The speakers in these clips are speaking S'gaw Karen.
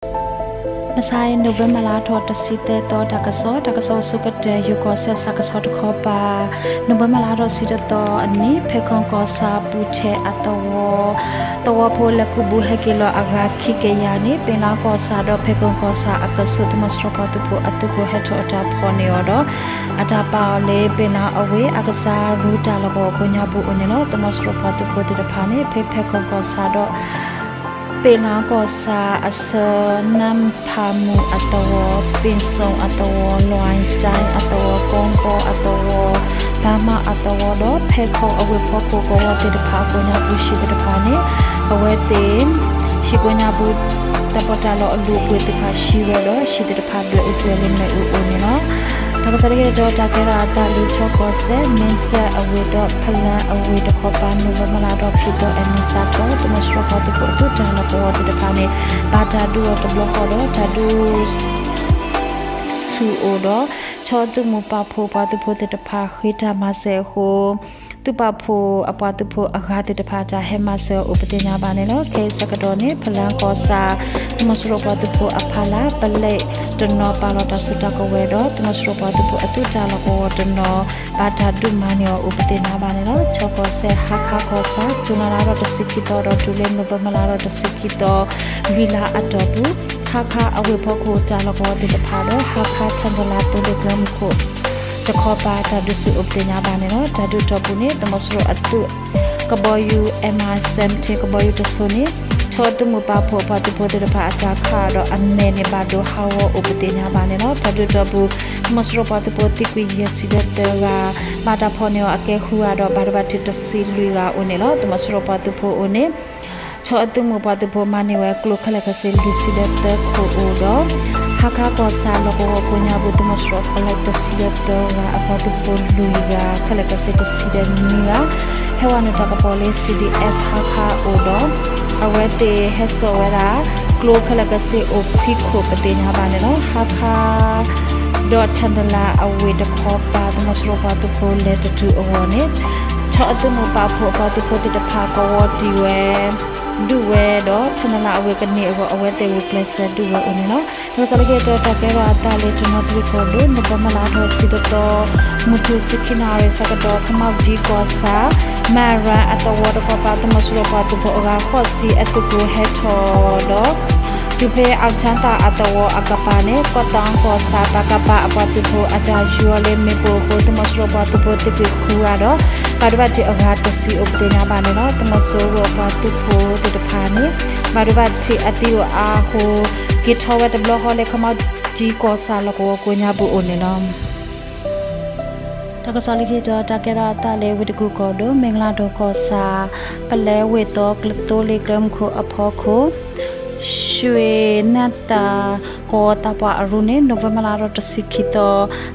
မဆါအံၤ နိၣ်ဝ့ဘၢၣ်လါထီၣ်တဆံသၢသီ တၢ်ကစီၣ်, တၢ်ကစီၣ်အဆိကတၢၢ် ယိၤကီၢ်စဲၣ်တၢ်ကစီၣ်တခီပၤ, နိၣ်ဝ့ဘၢၣ်လါထီၣ်တဆံတသီအနံၤ ဖဲခိၣ်ကီၢ်ဆၣ်ပူၤထဲအသဝီ, သဝီဖိလဲၤကူးဘူးဟဲက့ၤလီၤအဂၤခံကယၤန့ၣ် ပ့ၤလါကီၢ်ဆၣ်ဒီးဖဲခိၣ်ကီၢ်ဆၣ်အကဆူး သုးမီၤစိရိၤပှၤသုးဖိအသုးကျိၤဟဲထီၣ်အတၢ်ဖီၣ်န့ၢ်အီၤဒီး အတၢ်ပာ်အီၤလၢ ပ့ၤလါအဝ့ၢ်အကစၢ်ရူတၢ်လီၢ်ကဝီၤကိးညါပူၤအိၣ်န့ၣ်လီၤ. သုးမီၤစိရိၤပှၤသုးဖိသ့ၣ်တဖၣ်န့ၣ် ဖဲဖဲခိၣ်ကီၢ်ဆၣ်ဒီး ပ့ၤလါကီၢ်ဆၣ်အဆၢ နၢဖးမူးအသဝီ, ပ့ၣ်စိအသဝီ, လွဲၣ်တၢ်အသဝီ, ကီကီအသဝီ, ဘါမးအသဝီဒီး ဖဲခိၣ်အဝ့ၢ်ဖီခိၣ်ကဝီၤသ့ၣ်တဖၣ်ကိးညါပူၤ ဟံၣ်သ့ၣ်တဖၣ်န့ၣ် အဝဲသ့ၣ် ဟံၣ်ကိးညါပူၤ တၢ်ပီးတၢ်လီအလုၢ်အပှ့ၤသ့ၣ်တဖၣ်ဟံးဝဲဒီး ဟံၣ်သ့ၣ်တဖၣ်ဒွဲၣ်အူကွံာ်လၢမ့ၣ်အူအအိၣ်န့ၣ်လီၤ. တၢ်ကစီၣ်လၢခံတတီၤ တၢ်ကဲထီၣ်အသးလၢ ခၠီကီၢ်စဲၣ် မ့ၢ်တၢ်အဝ့ၢ်ဒီး ဖလၢၣ်အဝ့ၢ်တခီပၤ နိၣ်ဝ့ဘၢၣ်လါထီၣ်ခံသီအနံၤစးထီၣ် သုးမီၤစိရိၤပှၤသုးဖိအသုးတၢ်လီၢ်ကဝီၤသ့ၣ်တဖၣ်န့ၣ် ဘၣ်တၢ်ဒုးအီၤတဘျီဃီဒီး တၢ်ဒုး ဆူၣ်အိၣ်ဒီး ခၠီသုးမုၢ်ပာ်ဖှိၣ်ပှၤသုးဖိသ့ၣ်တဖၣ်ဃ့တၢ်မၤစၢၤအဃိ သုးပာ်ဖှိၣ်အပှၤသုးဖိအဂၤသ့ၣ်တဖၣ် တၢ်ဟဲမၤစၢၤအိၣ်ပသ့ၣ်ညါဘၣ်န့ၣ်လီၤ. ခဲအံၤဆၢကတီၢ်န့ၣ် ဖလၢၣ်ကီၢ်ဆၣ် သုးမီၤစိရိၤပှၤသုးဖိအဖီလာ် ပလဲတနီၤပာ်လီၤတၢ်စုတၢ်ကဝဲၤဒီး သုးမီၤစိရိၤပှၤသုးဖိအသုးတၢ်လီၢ်ကဝီၤတနီၤ ဘၣ်တၢ်ဒုးမၤန့ၢ်အီၤအိၣ်ပသ့ၣ်ညါဘၣ်န့ၣ်လီၤ. ခၠီကီၢ်စဲၣ် ဟါခါကီၢ်ဆၣ် ကၠူၤလါလါထီၣ်တဆံခံသီဒီးတုၤလၢ နိၣ်ဝ့ဘၢၣ်လါထီၣ်တဆံခံသီ လွံၢ်လါအတီၢ်ပူၤ ဟါခါအဝ့ၢ်ဖီခိၣ်တၢ်လီၢ်ကဝီၤသ့ၣ်တဖၣ်ဒီး ဟါခါထၣ်ဒိၣ်လါသိလ့ၣ်ကျဲမုၢ်ခိၣ် တခီပၤ တၢ်ဒုးဆူၣ်အိၣ်ပသ့ၣ်ညါဘၣ်န့ၣ်လီၤ. တၢ်ဒုးတီၢ်ပူၤန့ၣ် သုးမီၤစိရိၤအသုး ကဘီယူၤ M I seventeen ကဘီယူၤတစိၤန့ၣ် ခၠီသုးမုၢ်ပာ်ဖှိၣ်အပှၤသုးဖိသ့ၣ်တဖၣ်အတၢ်ခးဒီးအမဲာ်န့ၣ် ဘၣ်ဒိဟးဂီၤအိၣ်ပသ့ၣ်ညါဘၣ်န့ၣ်လီၤ. တၢ်ဒုးတီၢ်ပူၤ သုးမီၤစိရိၤပှၤသုးဖိသံကွံာ်ယဲၢ်ဆံဒီးသၢဂၤ, ဘၣ်တၢ်ဖီၣ်န့ၢ်အီၤအကဲဃုဂၤဒီး ဘၣ်ဒိဘၣ်ထံးတဆံလွံၢ်ဂၤအိၣ်န့ၣ်လီၤ. သုးမီၤစိရိၤပှၤသုးဖိအအိၣ်န့ၣ် ခၠီအသုးမုၢ်ပှၤသုးဖိမၤန့ၢ်ဝဲကျိခဲလၢာ်ခဲဆ့လွံၢ်ဆံဒီးသၢခိၣ်အိၣ်ဒီး ဟါခါကီၢ်ဆၣ်လီၢ်ကဝီၤကိးညါပူၤ သုးမီၤစိရိၤပလဲတဆံဒီးသၢဂၤ အပှၤသုးဖိလွံၢ်ဂၤ ခဲလၢာ်ခဲဆ့တဆံဒီးနွံဂၤ ဟဲဝဲနုာ်တၢ်ကပီၤလၢ C D F ဟါခါအိၣ်ဒီး အဝဲသ့ၣ်ဟဲစိာ်ဝဲဒၣ် ကျိခဲလၢာ်ခဲဆ့အိၣ်ခွံခိၣ်ပသ့ၣ်ညါဘၣ်န့ၣ်လီၤ. ဟါခါ ဒီးထၣ်ဒိၣ်လါအဝ့ၢ်တခီပၤ သုးမီၤစိရိၤပှၤသုးဖိလဲၤတတုၤအဂီၢ်န့ၣ် ခၠီအသုးမုၢ်ပာ်ဖှိၣ်အပှၤသုးဖိသ့ၣ်တဖၣ်ကဝီၤတံၢ်ဝဲ ဒုးဝဲဒီး ထၣ်ဒိၣ်လါအဝ့ၢ်ကန့ၢ်အဂီၢ် အဝဲသ့ၣ်ဂုာ်ကျဲးစၢးဒုးဝဲအိၣ်န့ၣ်လီၤ. တၢ်ကစီၣ်လၢခံတတီၤ တၢ်ကဲထီၣ်အသးလၢတနီသရံၣ်ကီၢ်ဒိၣ် နိၣ်ဝ့ဘၢၣ်လါထီၣ်တဆံတသီ မုၢ်ထူၣ်ဆံခံနၣ်ရံၣ်ဆၢကတီၢ် ခမီကၠံကီၢ်ဆၣ် မၤရၣ်အသဝီတခီပၤ သုးမီၤစိရိၤပှၤသုးဖိအဂၤဃိးဆံအသုးကျိၤဟဲထီၣ်ဒီး တုၤဖဲအီၣ်ချၢသၣ်အသဝီအကပၤန့ၣ် ကီၢ်သီကီၢ်ဆၣ် ပှၤကပၤအပှၤသုးဖိအတၢ်ယူၤအီၤလၢမ့ၣ်ပိၢ်အဃိ သုးမီၤစိရိၤပှၤသုးဖိသံကွံာ်ဃုဂၤဒီး ဘၣ်ဒိဘၣ်ထံးအဂၤတဆံအိၣ်ပသ့ၣ်ညါဘၣ်န့ၣ်လီၤ. သုးမီၤစိရိၤအပှၤသုးဖိသ့ၣ်တဖၣ်န့ၣ် ဘၣ်ဒိဘၣ်ထံးအသံအိၣ်အါအဃိ က့ၤထီၣ်ဝဲတဘျီဃီလၢ ခမီကၠံကီၢ်ဆၣ်လီၢ်ကဝီၤကိးညါပူၤအိၣ်န့ၣ်လီၤ. တၢ်ကစီၣ်လၢခံတတီၤ တၢ်ကဲထီၣ်အသးလၢဝ့ၢ်တကူၣ်ကီၢ်ဒိၣ် မ့ၢ်ကလါဒိၣ်ကီၢ်ဆၣ် ပလဲဝ့ၢ်သီ သိလ့ၣ်ကျဲမုၢ်ခိၣ်အဖီခိၣ် ရွှေနံသာ ကဝီၤသးပှၢ်အရူန့ၣ် နိၣ်ဝ့ဘၢၣ်လါထီၣ်တဆံခံသီ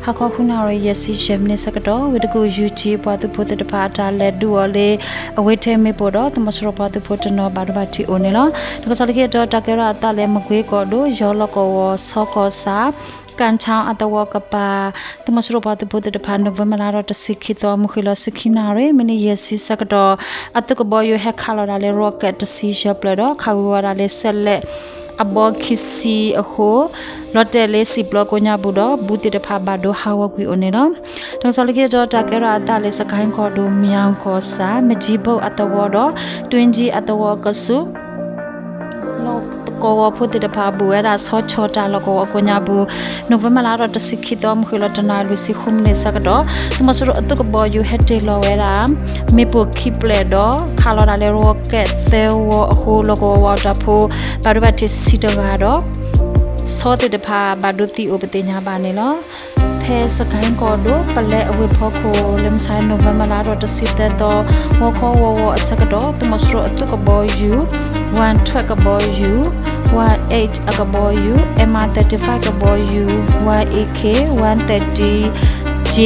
ဟါခီဃုနၣ်ရံၣ်ယဲၢ်ဆံယဲၢ်မံးနံးဆၢကတီၢ် ဝ့ၢ်တကူၣ် ယူၣ်ကၠံ ပှၤသုးဖိသ့ၣ်တဖၣ်အတၢ်လဲၤဒုးအီၤလၢ အဝ့ၢ်ထဲမ့ၣ်ပိၢ်ဒီး သုးမီၤစိရိၤပှၤသုးဖိတနီၤဘၣ်ဒိဘၣ်ထံးအိၣ်န့ၣ်လီၤ. တၢ်ကစီၣ်လၢခံတတီၤ တၢ်ကဲထီၣ်အသးလၢ မကွ့ကီၢ်ဒိၣ် ယီၤလီၢ်ကဝီၤ ဆီကီၢ်ဆၣ် ကၣ်ထီၣ်အသဝီကပၤ သုးမီၤစိရိၤပှၤသုးဖိသ့ၣ်တဖၣ် နိၣ်ဝ့ဘၢၣ်လါထီၣ်တဆံခံသီ မုၢ်ဃ့ၢ်လီၤဆံခံနၣ်ရံၣ် မံးနံးယဲၢ်ဆံဆၢကတီၢ် အသုးကဘီယူၤဟဲခးလီၤဒၣ်လၢ rocket တဆံယဲၢ်ဖျၢၣ်ဒီး ခးဝံၤဝဲဒၣ်လၢ စဲးလဲး အဘီခံဆံအဃိ လီၤတဲာ်လၢစံာ်ပျီကိးညါပူၤဒီး ဘူးသ့ၣ်တဖၣ်ဘၣ်ဒိဟးဂီၤကွံာ်အိၣ်န့ၣ်လီၤ. တၢ်ကစီၣ်လၢခံတတီၤ တၢ်ကဲထီၣ်အသးလၢ စကဲၣ်ကီၢ်ဒိၣ် မၠၣ်ကီၢ်ဆၣ် မကၠံဘိၣ်အသဝီဒီး တွင်းကြီး အသဝီကဆူး လီၢ်ကဝီၤဖိသ့ၣ်တဖၣ် ဘူးဝဲဒၣ်ဆီဆီတၢ်လီၢ်ကဝီၤကိးညါပူၤ နိၣ်ဝ့ဘၢၣ်လါထီၣ်တဆံခံသီ မုၢ်ဃ့ၢ်လီၤတနၣ်ရံၣ်လွံၢ်ဆံဃုမံးနံးဆၢကတီၢ် သုးမီၤစိရိၤအသုးကဘီယူၤဟဲတ့ၢ်လီၤဝဲဒၣ် မ့ၣ်ပိၢ်ခံဖျၢၣ်ဒီး ခးလီၤဒၣ်လၢ rocket သၢဝီအဃိ လီၢ်ကဝီၤဝၤတၢ်ဖိ ဘၣ်ဒိဘၣ်ထံးဆံတဂၤဒီး ဆီသ့ၣ်တဖၣ်ဘၣ်ဒိသံအိၣ်ပသ့ၣ်ညါဘၣ်န့ၣ်လီၤ. ဖဲစကဲၣ်ကီၢ်ဒိၣ် ပလဲအဝ့ၢ်ဖီခိၣ် လၢမုၢ်ဆါ နိၣ်ဝ့ဘၢၣ်လါထီၣ်တဆံသၢသီ ဂီၤခီဂီၤဂီၤအဆၢကတီၢ် သုးမီၤစိရိၤအသုးကဘီယူၤ one twelve ကဘီယူၤ one eight အကဘီယူၤ M I thirty-five ကဘီယူၤ one A K one thirty J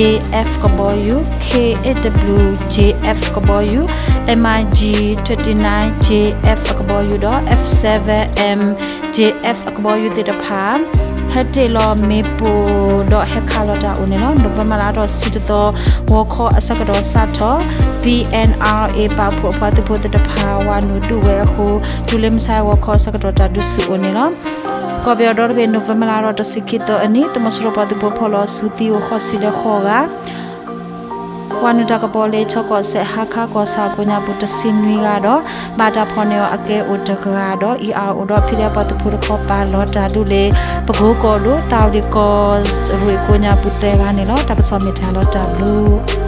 F ကဘီယူၤ K eight W J F ကဘီယူၤ M I G twenty-nine J F အကဘီယူၤဒီး F seven M J F အကဘီယူၤသ့ၣ်တဖၣ် ဟဲတ့ၢ်လီၤမ့ၣ်ပိၢ်ဒီးဟဲခးလီၤတၢ်အိၣ်န့ၣ်လီၤ. နိၣ်ဝ့ဘၢၣ်လါထီၣ်တဆံတသီ ဂီၤခီအဆၢကတီၢ်စးထီၣ် B N R A ပာ်ဖှိၣ်အပှၤသုးဖိသ့ၣ်တဖၣ် ဝၤနုာ်ဒုးဝဲအဃိ တုၤလၢမုၢ်ဆါဂီၤခီအဆၢကတီၢ်တၢ်ဒုးဆူၣ်အိၣ်န့ၣ်လီၤ. ကီၢ်ပယီၤဒီတဘ့ၣ် နိၣ်ဝ့ဘၢၣ်လါဒီးတဆံခံသီအနံၤ သုးမီၤစိရိၤပှၤသုးဖိဖီၣ်လီၤဆူသံအိၣ်ဃိးဆံဒီးဃိးဂၤ, ဝၤနုာ်တၢ်ကပီၤလၢ ချီကီၢ်စဲၣ် ဟါခါကီၢ်ဆၣ်ကိးညါပူၤတဆံနွံဂၤဒီး ဘၣ်တၢ်ဖီၣ်န့ၢ်အီၤအကဲအိၣ်တဂၤဒီး အံၤအါအိၣ်ဒီး ဖံးဒဲးပှၤသုးဖိတခီပၤလီၤတၢ်ဒုးလၢ ပကိကီၢ်ဒိၣ် သးဝံၣ်ကီၢ်ရ့ၣ်ကိးညါပူၤသၢဂၤန့ၣ်လီၤ. တၢ်ကစီၣ်မ့ၢ်တၢ်လီၤတၢ်ဘျုး